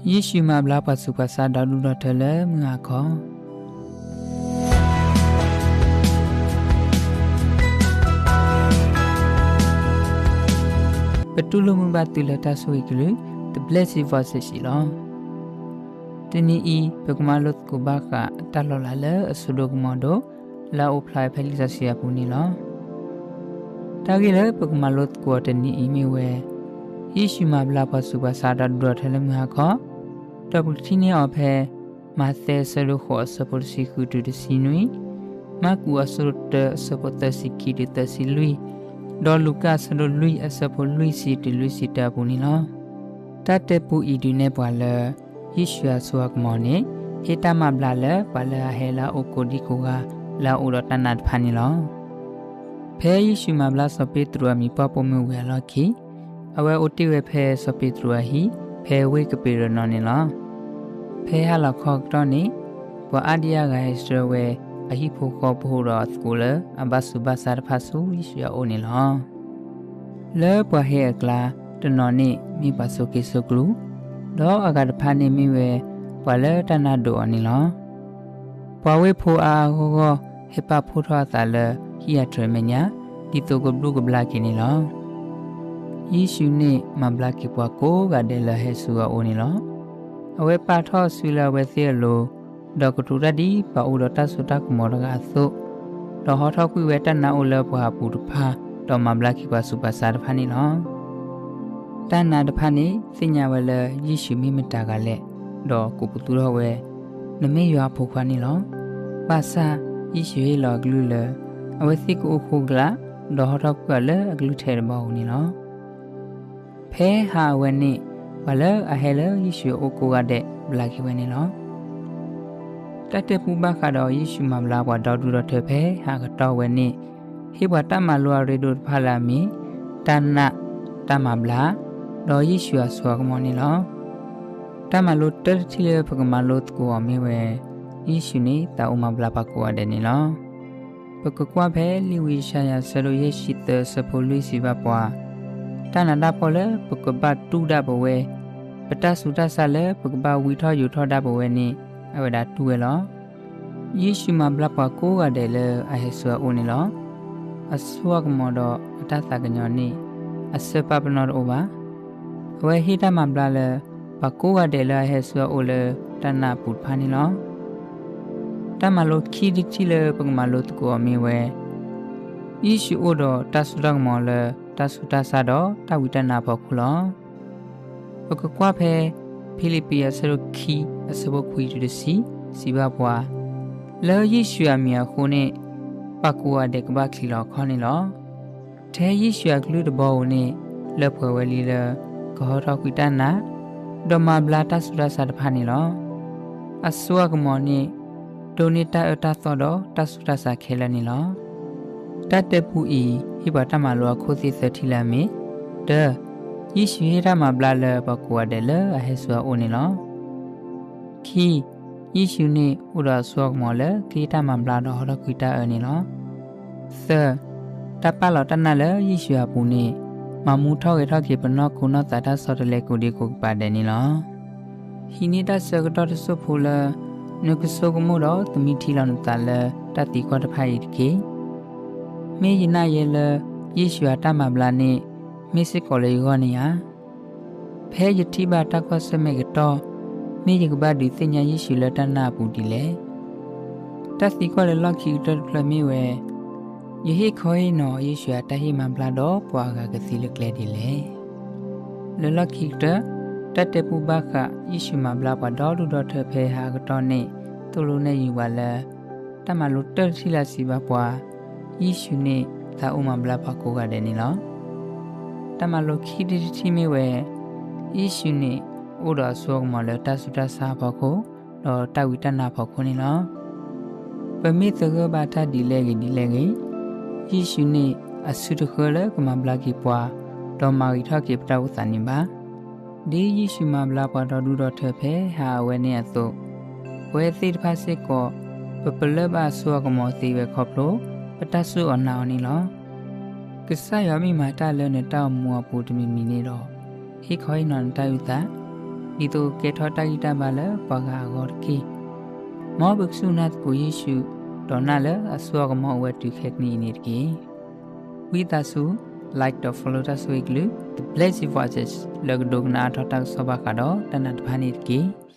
ယ့ၣ်ၡူးမၤဘျါပှၤဆူးပှၤဆါဒီဒူၣ်ဒီထၢလၢမုၢ်ဟါခီ. ပတူၢ်လိာ်မုာ်ဘၣ်သုလၢတၢ်ဆိၣ်ဂ့ၤကလုၢ် The Blessed Voice လီၤ. တနံၤအံၤ ပကမၤလိသကိးဘၣ်ဃးတၢ်လီၤလးလၢအဆိကတၢၢ်ကမီၤဒိၣ် လၢအအိၣ်ဖျါဖဲလံာ်စီဆှံအပူၤန့ၣ်လီၤ. တၢ်ဂ့ၢ်လၢပကမၤလိသကိးတနံၤအံၤမ့ၢ်ဝဲ ယ့ၣ်ၡူးမၤဘျါပှၤဆူးပှၤဆါဒီဒူၣ်ဒီထၢလၢမုၢ်ဟါခီ, ဒီးပကထံၣ်န့ၢ်အီၤဖဲ မးသဲအဆၢဒိၣ်ဃိးအဆၢဖိတဆံဃုတုၤတဆံနွံ, မၢ်ကူးအဆၢဒိၣ်တၢအဆၢဖိသၢဆံခံတုၤသၢဆံလွံၢ်, ဒီးလူၤကၣ်အဆၢဒိၣ်လွံၢ်အဆၢဖိလွံၢ်ဆံတုၤလွံၢ်ဆံတၢအပူၤန့ၣ်လီၤ. တၢ်တဲပူအံၤဒုးနဲၣ်ပှၤလၢ ယ့ၣ်ၡူးအစိအကမီၤန့ၣ် ဟ့ၣ်တၢ်မၤဘျါလၢပှၤလၢအဟဲလၢအအိၣ်ကိးဒံကိးဂၤ လၢအအိၣ်ဒီးတၢ်နာ်တဖၣ်န့ၣ်လီၤ. ဖဲယ့ၣ်ၡူးမၤဘျါစီၤပ့းတရူးအမံၤပှၢ်ပိာ်မုၣ်ဝံၤအလီၢ်ခံ, အဝဲအိၣ်တ့ၢ်ဝဲဖဲစီၤပ့းတရူးအဟံၣ် ဖဲဝ့ၢ်ကပ့းရနီၣ်န့ၣ်လီၤ. ဖဲဟါလီၤခီကတီၢ်န့ၣ် ပှၤအါဒံအါဂၤဟဲဆှၢဝဲ အဟံၣ်ဖိဃီဖိဒီးအသကိးလၢအဘၣ်ဆူးဘၣ်ဆါတဖၣ်ဆူယ့ၣ်ၡူးအအိၣ်န့ၣ်လီၤ. လၢပှၤဟဲအကျါ တနီၤန့ၣ်မ့ၢ်ပှၤဆိးက့ဆိးကျူ, ဒီးအဂၤတဖၣ်န့ၣ်မ့ၢ်ဝဲ ပှၤလၢတၢ်နါဒိးအီၤန့ၣ်လီၤ. ပှၤဝ့ၢ်ဖိအါအါဂီၢ်ဂီၢ် ဟဲပာ်ဖှိၣ်ထီၣ်အသးလၢဟံၣ်အထြဲမဲာ်ညါ ဒ်သိးကဘျုးကဘျၣ်က့ၤန့ၣ်လီၤ. ယ့ၣ်ၡူးန့ၣ်မၤဘျါက့ၤပှၤကိးဂၤဒဲးလၢအဟဲဆူအအိၣ်န့ၣ်လီၤ. အဝဲပာ်ထီၣ်အစုလၢအဝဲသ့ၣ်အလိၤ, ဒီးကတိၤတၢ်ဒ်ပှၤအိၣ်ဒီးတၢ်စိတၢ်ကမီၤတဂၤအသိး, ဒီးဟီထီၣ်ကွံာ်ဝဲတၢ်နာ်အိၣ်လၢပှၤအပူၤတဖၣ်, ဒီးမၤဘျါက့ၤပှၤဆူးပှၤဆါတဖၣ်န့ၣ်လီၤ. တၢ်နာ်တဖၣ်န့ၣ် သ့ၣ်ညါဝဲလၢယ့ၣ်ၡူးမ့ၢ်မတၤဂၤလဲၣ်, ဒီးကိးပသူထီၣ်ဝဲ, နမ့ၢ်ယွၤအဖိခွါန့ၣ်လီၤ. ဘၣ်ဆၣ်ယ့ၣ်ၡူးဟ့ၣ်လီၤအကလုၢ်လၢ အဝဲသ့ၣ်ကအိၣ်ဃိကလာ်, ဒီးဟီထီၣ်ကွံာ်အီၤလၢအကလုၢ်ထဲတဘီအပူၤန့ၣ်လီၤ. ဖဲဟါအဝဲန့ၣ် ပှၤလၢအဟဲလၢယ့ၣ်ၡူးအအိၣ်ကိးဂၤဒဲး ဘျါက့ၤဝဲန့ၣ်လီၤ. တၢ်တဲပူဘၣ်ဃးဒီးယ့ၣ်ၡူးမၤဘျါပှၤဒီဒူၣ်ဒီထၢဖဲဟါအကတီၢ်ဝဲန့ၣ် ဟ့ၣ်ပှၤတၢ်မၤလိအရ့ဒိၣ်တဖၣ်လၢအမ့ၢ် တၢ်နာ်, တၢ်မၤဘျါ, ဒီးယ့ၣ်ၡူးအစိအကမီၤန့ၣ်လီၤ. တၢ်မၤလိတၢတထံၣ်လၢပကမၤလိသကိးအီၤမ့ၢ်ဝဲ ယ့ၣ်ၡူးန့ၣ်သးအိၣ်မၤဘျါပှၤကိးဂၤဒဲးန့ၣ်လီၤ. ပကကွၢ်ဖဲလံာ်ဝံယၡါယၤအဆၢဒိၣ်ယဲၢ်ဆံသၢအဆၢဖိလွံၢ်စံးဘၣ်ပှၤ, တၢ်နးတၢ်ဖှီၣ်လၢပကဘၣ်တူၢ်ဒၣ်ပဝဲ, ပတၢ်ဆူးတၢ်ဆါလၢပကဘၣ်ဝံထီၣ်ယိးထီၣ်ဒၣ်ပဝဲန့ၣ် အဝဲဒၣ်တူၢ်ဝဲလီၤ. ယ့ၣ်ၡူးမၤဘျါပှၤကိးဂၤဒဲးလၢအဟဲဆူအအိၣ်န့ၣ်လီၤ. အစိအကမီၤဒီးအတၢ်သးကညီၤန့ၣ် အစၢပာ်ပနီၣ်တအိၣ်ဘၣ်. အဝဲဟ့ၣ်တၢ်မၤဘျါလၢ ပှၤကိးဂၤဒဲးလၢအဟဲဆူအအိၣ်လၢတၢ်နာ်အပူၤတဖၣ်န့ၣ်လီၤ. တၢ်မၤလိခံတထံၣ်လၢပကမၤလိသကိးအီၤမ့ၢ်ဝဲ ယ့ၣ်ၡူးအိၣ်ဒီးတၢ်စိတၢ်ကမီၤလၢတၢ်ဆူးတၢ်ဆါဒီးတၢ်ဝံတၢ်နါအဖီခိၣ်လီၤ. ပကကွၢ်ဖဲ ဖံလံးပံးအဆၢဒိၣ်ခံအဆၢဖိခွံတုၤတဆံ စံးဘၣ်ပှၤ, လၢယ့ၣ်ၡူးအမံၤအဃိန့ၣ် ပှၤကိးဂၤဒဲးကဘၣ်ချံးလီၤအခီၣ်န့ၣ်လီၤ. ထဲယ့ၣ်ၡူးအကလုၢ်တဘီဧိၤန့ၣ် လၢပှဲၤဝဲလံလၢ ကဟီထီၣ်ကွံာ်တၢ်နာ်, ဒီးမၤဘျါတၢ်ဆူးတၢ်ဆါတဖၣ်န့ၣ်လီၤ. အစိအကမီၤန့ၣ် ဒိးန့ၢ်တၢ်အၢတၢ်သီဒီးတၢ်ဆူးတၢ်ဆါခဲလၢာ်န့ၣ်လီၤ. တၢ်တဲပူအံၤ ဟ့ၣ်ပှၤတၢ်မၤလိအခိၣ်သ့ၣ်သၢထံၣ်လၢအမ့ၢ်, တၢ, ယ့ၣ်ၡူးဟ့ၣ်တၢ်မၤဘျါလၢပှၤကိးဂၤဒဲးလၢအဟဲဆူအအိၣ်န့ၣ်လီၤ. ခံ, ယ့ၣ်ၡူးန့ၣ်အိၣ်ဒီးအစိအကမီၤလၢကဟ့ၣ်တၢ်မၤဘျါဒီးဟီထီၣ်ကွံာ်တၢ်အၢန့ၣ်လီၤ. သၢ, တၢ်ပာ်လီၤတၢ်နာ်လၢယ့ၣ်ၡူးအပူၤန့ၣ် မၤမူထီၣ်ဂဲၤထီၣ်က့ၤပနီၢ်ခိနီၢ်သးတၢ်ဆီတလဲကိးဒံကိးကပၤဒဲးန့ၣ်လီၤ. ဟံးန့ၢ်တၢ်ဆၢကတီၢ်တစိၢ်ဖိလၢ နကဆိကမိၣ်ဒီးသမံထံလီၤနသးလၢတၢ်သံကွၢ်တဖၣ်အံၤတက့ၢ်. မ့ၢ်ယနာ်ယဲလၢ ယ့ၣ်ၡူးအတၢ်မၤဘျါန့ၣ် မ့ၢ်စ့ၢ်ကီးလၢယဂီၢ်န့ၣ်ဧါ. ဖဲယထံၣ်ဘၣ်တၢ်ကွၢ်ဆၢၣ်မဲာ်ကတီၢ် မ့ၢ်ယကဘၣ်ဒုးသ့ၣ်ညါယ့ၣ်ၡူးလၢတၢ်နာ်အပူၤဒ်လဲၣ်. တၢ်သံကွၢ်လၢလီၢ်ခံကတၢၢ်တဖျၢၣ်မ့ၢ်ဝဲ ယဟ့ၣ်ခီဟ့ၣ်နီၤယ့ၣ်ၡူးအတၢ်ဟ့ၣ်မၤဘျါဒီးပှၤအဂၤကသ့လၢကျဲဒ်လဲၣ်. လၢလီၢ်ခံကတၢၢ် တၢ်တဲပူဘၣ်ဃး ယ့ၣ်ၡူးမၤဘျါပှၤဒီဒူၣ်ဒီထၢဖဲဟါအကတီၢ်န့ၣ် သိၣ်လိနဲၣ်ယုာ်ပှၤလၢ တၢ်မၤလိတၢ်တထံၣ်လၢအစံးဘၣ်ပှၤ, ယ့ၣ်ၡူးန့ၣ်သးအိၣ်မၤဘျါပှၤကိးဂၤဒဲးန့ၣ်လီၤ. တၢ်မၤလိခံထံၣ်တထံၣ်မ့ၢ်ဝဲ ယ့ၣ်ၡူးန့ၣ် အိၣ်ဒီးအစိအကမီၤလၢတၢ်ဆူးတၢ်ဆါအဖီခိၣ်, ဒီးတၢ်ဝံတၢ်နါအဖီခိၣ်န့ၣ်လီၤ. ပမ့ၢ်သဂၢၢ်ဘၣ်တၢ်ဒ်လဲၣ်ဂ့ၤဒ်လဲၣ်ဂ့ၤ, ယ့ၣ်ၡူးန့ၣ်အစုတဃၢလၢကမၤဘျါက့ၤပှၤ, ဒီးမၤဂ့ၤထီၣ်က့ၤပတၢ်အိၣ်သးန့ၣ်ဘၣ်. ဒ်ယ့ၣ်ၡူးမၤဘျါပှၤဒီဒူၣ်ဒီထၢဖဲဟါအဝဲန့ၣ်အသိး, ပဝဲသ့ၣ်တဖၣ်စ့ၢ်ကီး ပပလၢၢ်ဘၣ်အစိအကမီၤသ့ဝဲခီဖျိ ပတၢ်စူၢ်အီၤနာ်အီၤန့ၣ်လီၤ. ကစၢ်ယွၤမ့ၢ်မၤတၢ်လၢနတၢ်အိၣ်မူအပူၤတမံၤမံၤန့ၣ်ဒီး, ဟ့ၣ်ခီဟ့ၣ်နီၤနတၢ်အုၣ်သး. ဒ်သိးကဲထီၣ်တၢ်ဂံၢ်တၢ်ဘါလၢပှၤဂၤအဂီၢ်တက့ၢ်. မ်ပကစူၢ်နာ်သကိးယ့ၣ်ၡူး, ဒီးနာ်လၢအစိအကမီၤအိၣ်ဝဲတုၤခဲကနံၣ်အံၤန့ၣ်တက့ၢ်. ဝံသးစူၤ like ဒီး follow တၢ်ဆိၣ်ဂ့ၤကလုာ် The Blessed Voices လၢကဒိကနၣ်အါထီၣ်တၢ်ကစီၣ်ဘၣ်ဃးဒီးတၢ်နာ်တဖၣ်န့ၣ်တက့ၢ်.